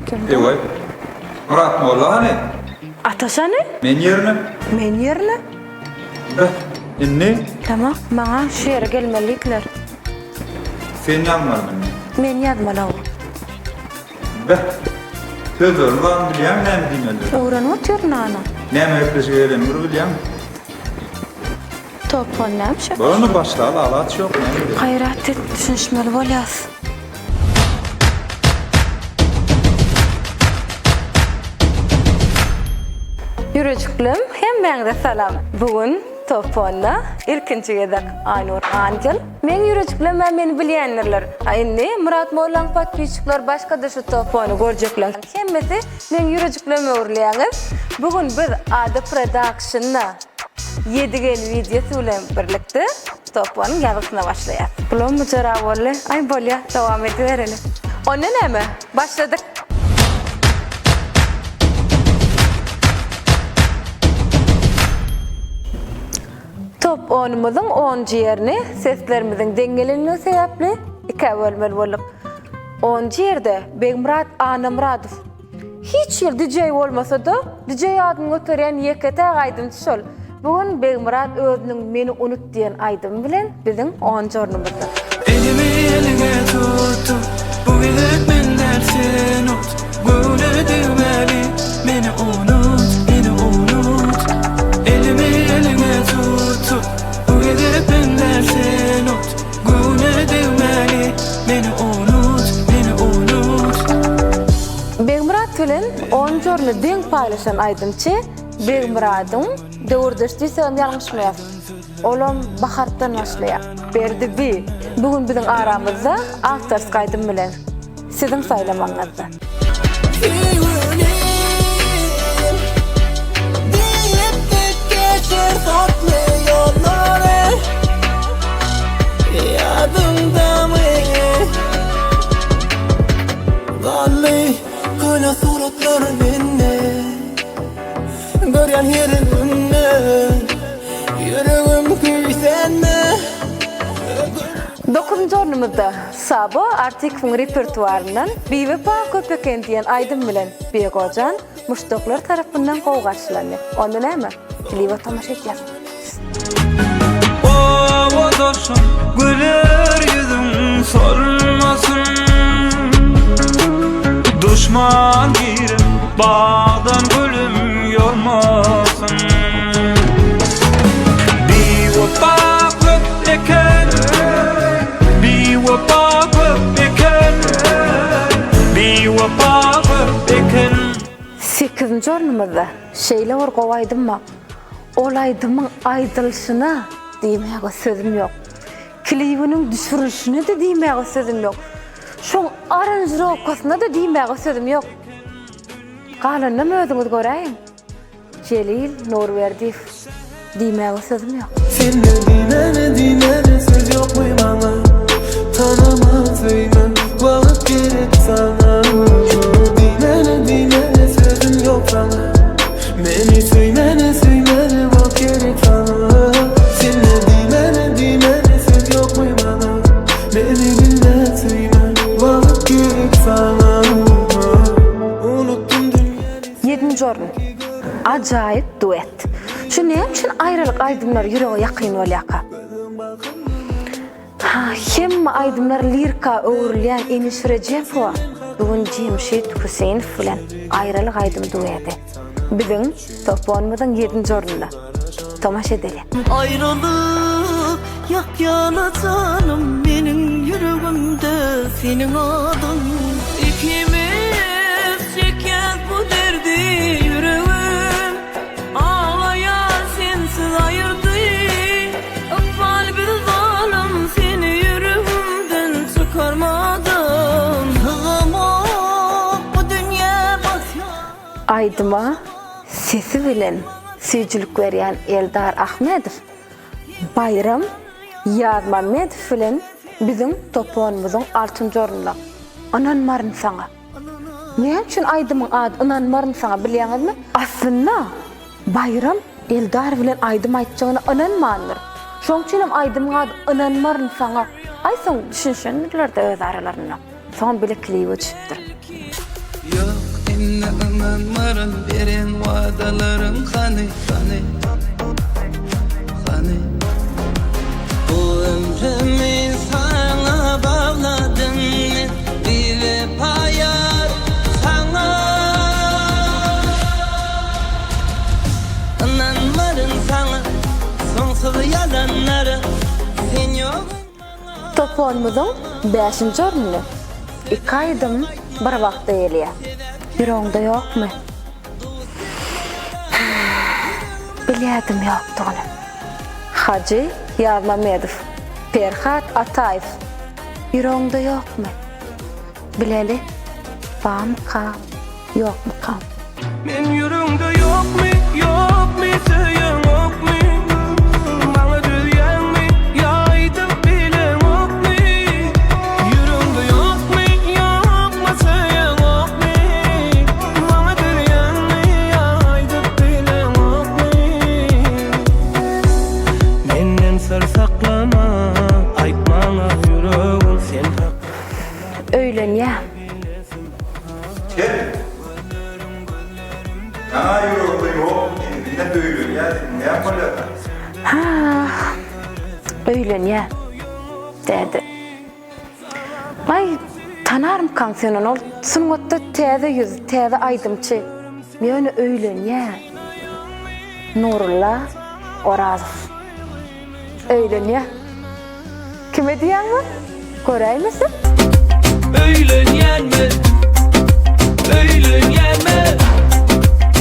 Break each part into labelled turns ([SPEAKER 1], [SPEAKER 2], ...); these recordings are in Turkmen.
[SPEAKER 1] Kim bu?
[SPEAKER 2] Ewaý. Myrat molla hany?
[SPEAKER 1] Ataş hany?
[SPEAKER 2] Men ýerine.
[SPEAKER 1] Men ýerine.
[SPEAKER 2] Beh, indi?
[SPEAKER 1] Tamam, maňa şu ýere gelmeli diýdiler.
[SPEAKER 2] Sen ýazmalymy indi?
[SPEAKER 1] Men ýazmaly hawa.
[SPEAKER 2] Beh. Sözlerini zady bilýäňmi näme diýmelidigini?
[SPEAKER 1] Öwrenip otyryn ana.
[SPEAKER 2] Näme gepleşige gelenini bir bilýäňmi?
[SPEAKER 1] Top ol näme şo?
[SPEAKER 2] Bol onda başlaly alaç ýok näme edeli.
[SPEAKER 1] Gaýrat et düşünişmeli bolýas. Ýürejiklem hemmäňize salam. Bu gün Top onda ilkinji gezek Aýnur Angel. Meň ýürejiklem-ä meni bilýändirler. A indi Myrat mollaň podpisçikleri başga-da şu Top ony görjekleň hemmesi meň ýürejikleme öwrülýäňiz. Bu gün biz Ada Production-da Ýedigen wideosy bilen birlikde topbanyň ýazgysyna başlaýas. Bulam mujara boldy. Aý bolýa, dowam edibereli. Onda näme, başladyk. Top onumyzyň onunjy ýerini seslerimiziň deň gelenligi sebäpli ikä bölmeli bolduk. Onunjy ýerde Begmyrat Annamyradow Hiç hili DJ bolmasa-da, DJ adyny göterýän ýeke-täk aýdymçy şol. Bu gün Begmyrat özüniň Meni unut diýen aýdymy bilen biziň onunjy ornumyzda.
[SPEAKER 3] Elimi eliňe tutdum Bu gezek men däl sen ot Göwne degmeli Meni unut, meni unut Elimi eliňe tutdum Bu gezek men däl sen ot Göwne degmeli Meni unut, meni unut.
[SPEAKER 1] Begmyrat bilen onunjy orny deň paýlaşan aýdymçy Begmyradyň döwürdeşi diýsegem ýalňyşmaýas. Olam Bahartdan başlaýar. Berdi bi. Bu gün biziň aramyzda awtorski aýdym bilen. Siziň saýlamagyňyzda.
[SPEAKER 3] Söýgülim diýip dik geçer otly ýollary Ýadyňdamy Galdy köne suratlar mende Görýän her günde Ýüregim küýsände
[SPEAKER 1] Dokuzynjy ornumyzda Sabo Artykowyň repertuaryndan Biwepa köp eken diýen aýdym bilen Begojan muşdaklar tarapyndan gowy garşylandy. Onda näme, klibe tomaşa edýäs.
[SPEAKER 3] Obadaşym güler ýüzüň solmasyn Duşman girip bagdan gülüm ýolmasyn Biwepa köp eken Biwepa köp eken Biwepa köp eken.
[SPEAKER 1] Sekizinji ornumyzda şeýle bir gowy aýdym bar. Ol aýdymyň aýdylyşyna diýmäge sözüm ýok. Klibiniň düşürilişine-de diýmäge sözüm ýok. Şoň aranžirowkasyna-da diýmäge sözüm ýok. Galanynam özüňiz göräýiň. Jelil Nurberdiýew diýmäge sözüm ýok.
[SPEAKER 3] Sende diýmäne diýmäne söz ýokmy maňa Tanaman söýmem wagt gerek saňa Diýmäne diýmäne sözüm ýok saňa Meni söýmäne söýmäne wagt gerek saňa Sende diýmäne diýmäne söz ýokmy maňa Meni bilmän söýme wagt gerek saňa Unutdum dünýäni
[SPEAKER 1] Ýedinji orun. Ajaýyp duet. Şu näme üçin aýralyk aýdymlary ýürege ýakyn bolýaka? Hemme aýdymlar lirika öwrülýän Eneş Rejepowa bu gün Jemşit Hüseýinow bilen aýralyk aýdym dueti. Biziň top onumyzyň ýedinji ornunda. Tomaşa edeliň.
[SPEAKER 3] Aýralyk ýakýana janym meniň ýüregimde seniň adyň. Ikimiz çekýäs bu derdi ýüregim aglaýar sensiz aýyrdy ykbal bizi zalym seni ýüregimden çykarmadym sygamok bu dünýä basýan.
[SPEAKER 1] Aýdyma sesi bilen süýjülik berýän Eldar Ahmedow Baýram Ýazmammedow bilen biziň toponymyzyň altynjy ornunda. Ynanmaryn saňa. Näme üçin aýdymyň ady Ynanmaryn saňa bilýäňizmi? Aslynda Baýram Eldar bilen aýdym aýtjagyna ynanmandyr. Şoň üçinem aýdymyň ady Ynanmaryn saňa. Aý soň düşünişendirler-de öz aralarynda. Soňam bile klibe düşüpdir.
[SPEAKER 3] Ýok. Indi ynanmaryn beren wadalaryň hany hany hany Bu ömrümi saňa bagladym men biwepa ýar saňa Ynanmaryn saňa soňsuz ýalanlara sen ýok
[SPEAKER 1] Toparymyzyň bäşinji ornuny Iki aýdym bir wagtda gelýär. Ýüregiňde ýokmy? Bilýärdim ýokdugyny. Hajy Ýazmamedow, Perhat Ataýew Ýüregiňde ýokmy? Bileli, barmyka, ýokmyka?
[SPEAKER 3] Men ýüregiňde ýokmy, ýokmy, söýeňokmy? Maňa dözýäňmi, ýa aýdyp bileňokmy? Ýüregiňde ýokmy, ýokmy, söýeňokmy? Maňa dözýäňmi, ýa aýdyp bileňokmy? Menden syr saklama, aýt maňa ýüregim sen hakda.
[SPEAKER 1] Öýlenýä.
[SPEAKER 2] Sen Saňa ýüregimde ýok diýdim, ine öýlenýä diýdim, näme bolýar saňa?
[SPEAKER 1] Ha, öýlenýä, däde. Aý, tanarmykaň sen ony, ol sungatda täze ýüz, täze aýdymçy. Ýöne öýlenýä. Nurulla Orazow. Öýlenýä. Kime diýýäň bu? Göräýmeseň.
[SPEAKER 3] Öýlenýän men Öýlenýän men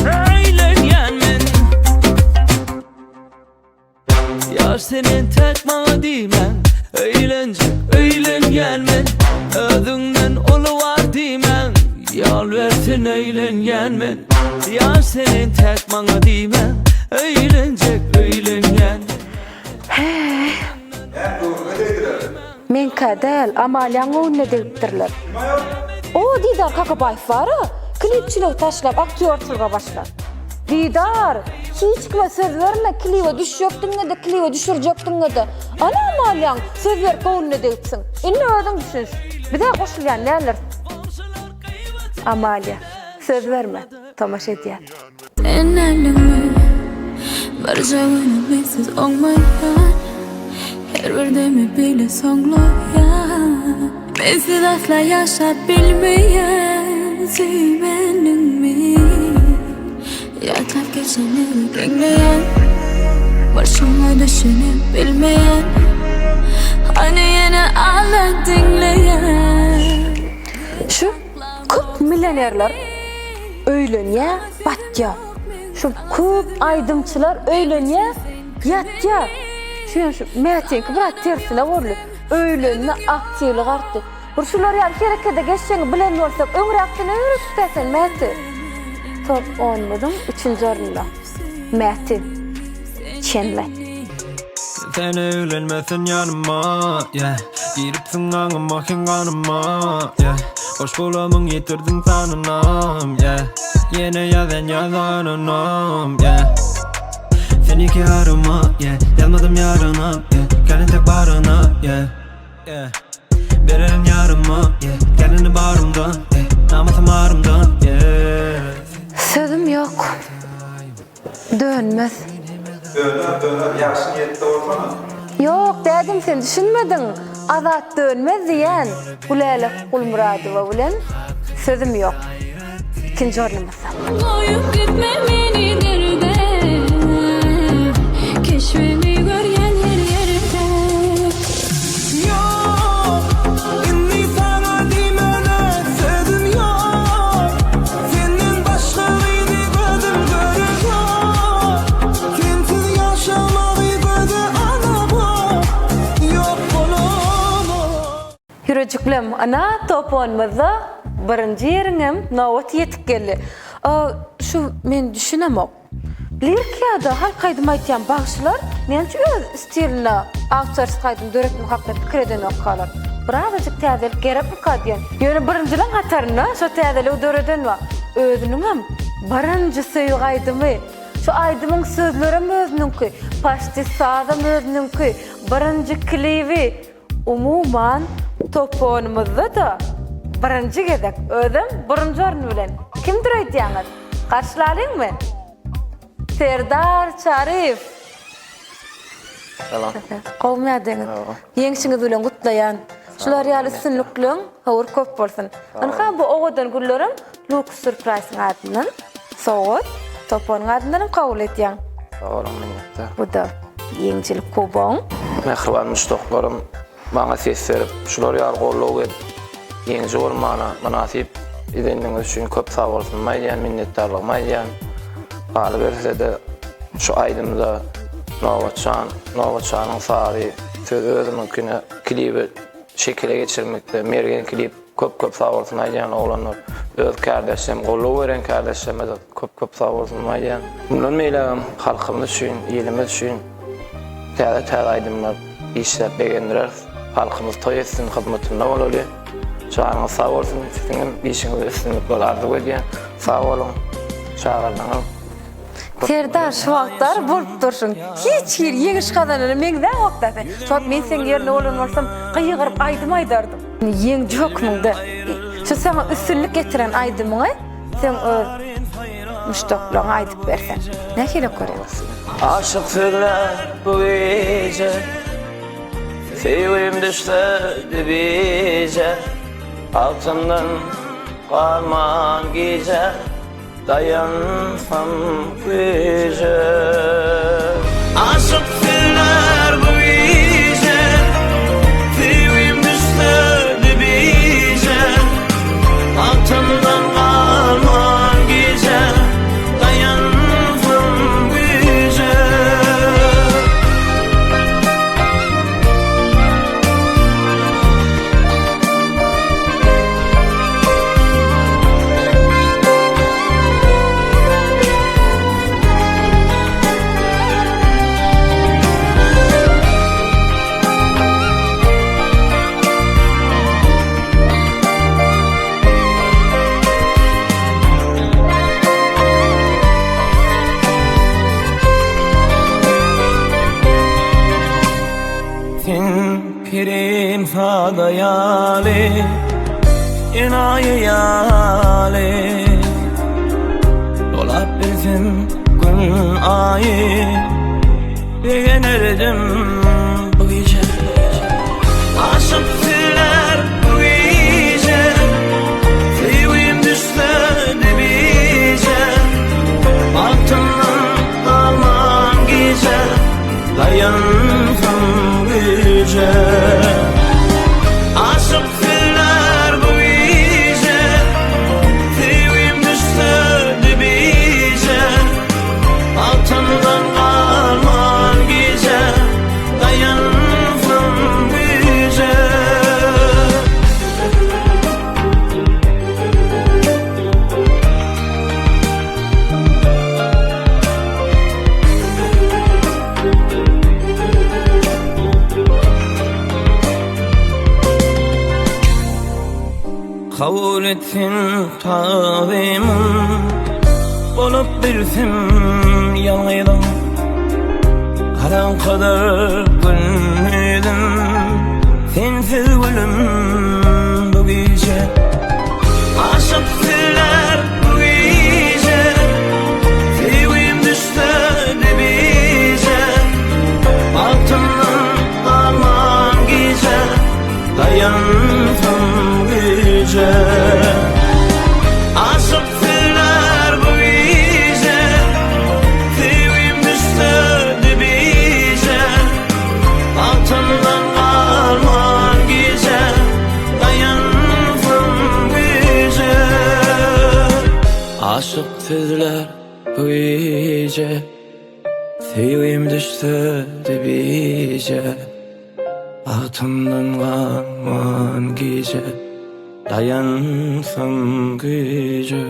[SPEAKER 3] Öýlenýän men Ýar sen entek maňa diýmäň Öýlenjek öýlenýän men Özüňden uly bar diýmäň Ýol bersin öýlenýän men Ýar sen entek maňa diýmäň Öýlenjek öýlenýän men.
[SPEAKER 1] Heý. Meňkä däl, Amaliýaň göwnüne degipdirler. O, Didar Kakabaýew bar-a, klipçiligi taşlap, aktýorçylyga başlan. Didar, hiç kime söz berme, klibe düşjekdiňe-de, klibe düşürjekdiňe-de. Ana Amaliýaň söz berip göwnüne degipsiň. Indi özüň düşüniş. Biz-ä goşulýan däldiris. Amaliýa, söz berme, tomaşa edýän.
[SPEAKER 4] Sen älemi Birje günüm mensiz oňmaýan Her bir demi bile soňlaýan Mensiz asla ýaşap bilmeýän Söýmeniňmi Ýatlap geçenleri geňleýän Başyma düşeni bilmeýän Hany ýene ala diňleýän
[SPEAKER 1] Şu köp millionerler öýlenýä batýa. Şu köp aýdymçylar öýlenýä ýatýa. Şu ýöne şu Mätiňki biraz tersine boldy. Öýlendi aktiwlik artdy. Bir şular ýaly herekete geçjegiňi bilen bolsak öňräkden öwretipä sen Mäti. Top onumyzyň üçünji ornunda. Mäti. Çenli.
[SPEAKER 3] Sen öýlenmesin ýanyma, yeah Giripsiň aňyma hem ganyma, yeah Goşgulamyň ýetirdiň sanynam, yeah Ýene ýazan ýazanynam, yeah Sen iki ýaryma, yeah Ýazmadym ýaryna, yeah Gel entek baryna, yeah Yeah Bererin ýaryma, yeah Gelini barymda, yeah Namysym arymda, yeah
[SPEAKER 1] Sözüm ýok. Dönmez.
[SPEAKER 2] Döner, döner, ýagşy niýetde bolsana.
[SPEAKER 1] Ýok, dädem sen düşünmediň. Azat dönmez diýýän Gülälek Gulmyradowa bilen sözüm ýok. Ikinji ornumyzda.
[SPEAKER 4] Goýup gitme meni derde Keşbimi görýän her ýerde.
[SPEAKER 3] Ýok, indi saňa diýmäne sözüm ýok. Senden başga gyzy gözüm görenok. Sensiz ýaşamagy göze alamok. Ýok bolamok.
[SPEAKER 1] Ýürejiklem, ana, top onumyzda birinji ýeriňem nobaty ýetip geldi. Şu men düşünemok. Lirik ýa-da halk aýdym aýtýan bagşylar näme üçin öz stilinde awtorskiý aýdym döretmek hakda pikir edenokkalar? Birazajyk täzelik gerekmika diýen. Ýöne birinjileň hatarynda şo täzeligi döreden bar. Özüniňem birinji söýgi aýdymy. Şo aýdymyň sözlerem özüniňki, paşti sazam özüniňki, birinji klibi. Umuman, toponymyzda-da. Birinji gezek, özem birinji orun bilen. Kimdir öýdýäňiz? Garşylalyňmy? Serdar Çaryýew.
[SPEAKER 5] Salam.
[SPEAKER 1] Gowumy ýagdaýyňyz? Ýeňşiňiz bilen gutlaýan. Şular ýaly üstünlikleň höwür köp bolsun. Ynha bu owadan güllerem Lux Surprise-yň adyndan sowgat, Topanyň adyndan hem kabul edýän.
[SPEAKER 5] Sag boluň, minnetdar.
[SPEAKER 1] Bu-da ýeňijilik kubogyň.
[SPEAKER 5] Mähriban muşdaklarym, maňa ses berip, şular ýaly goldaw berip, ýeňiji bolmana mynasyp edendigiňiz üçin köp sag bolsunymy aýdýan, minnetdarlygymy aýdýan. Galyberse-de, şu aýdymda Nobatjan, Nobatjanyň sazy, söz özümiňkine klibi şekile geçirmekde Mergen klip köp köp sag bolsun aýdýan oglanlar. Öz kärdeşlerim, goldaw beren kärdeşlerime-de köp köp sag bolsunymy aýdýan. Mundan beýlägem halkymyz üçin, ilimiz üçin täze-täze aýdymlar işläp begendireris. Halkymyz toý etsin, hyzmatynda bolaly. Janyňyz sag bolsun, siziňem işiňizde üstünlikler arzuw edýän. Sag boluň, çagyrdyňyz.
[SPEAKER 1] Serdar şu wagtlar bolup durşuň. Hiç hili ýeňiş gazanana meňzäňokda sen. Şu wagt men seň ýerinde bolan bolsam gygyryp aýdym aýdardym. Ýeňiji hökmüňde şu saňa üstünlik getiren aýdymyňy seň öz muşdaklaryňa aýdyp berseň. Nähili görýäň?
[SPEAKER 5] Aşyk sözler bu gije Söýgim düşse dibije Altyndan galman gije Daýansam güýje.
[SPEAKER 3] Aşyk sözler bu gije, Söýgim düşse dibije, Bagtymdan galman gije, Daýansam güýje. Sen Pirim sada ýaly, enaýy ýaly Dolap bilsem gün aýy, begenerdim bu gije Aşyk sizler bu gije, söýgim düşse dibije Bagtymdan galman gije Daýansam güýje Aşyk sizler bu gije Söýgim düşse dibije Bagtymdan galman gije Daýansam güýje. Kabul etsin tazymym Bolup bilsin ýalňyzym Garaňkydyr gündizim Sensiz gülüm bu gije Aşyk sizler bu gije Söýgim düşse dibije Bagtymdan galman gije Daýansam güýje Aşyk sizler bu gije Söýgim düşse dibije Bagtymdan galman gije Daýansam güýje Aşyk sözler bu gije Söýgim düşse dibije Bagtymdan galman gije Daýansam güýje.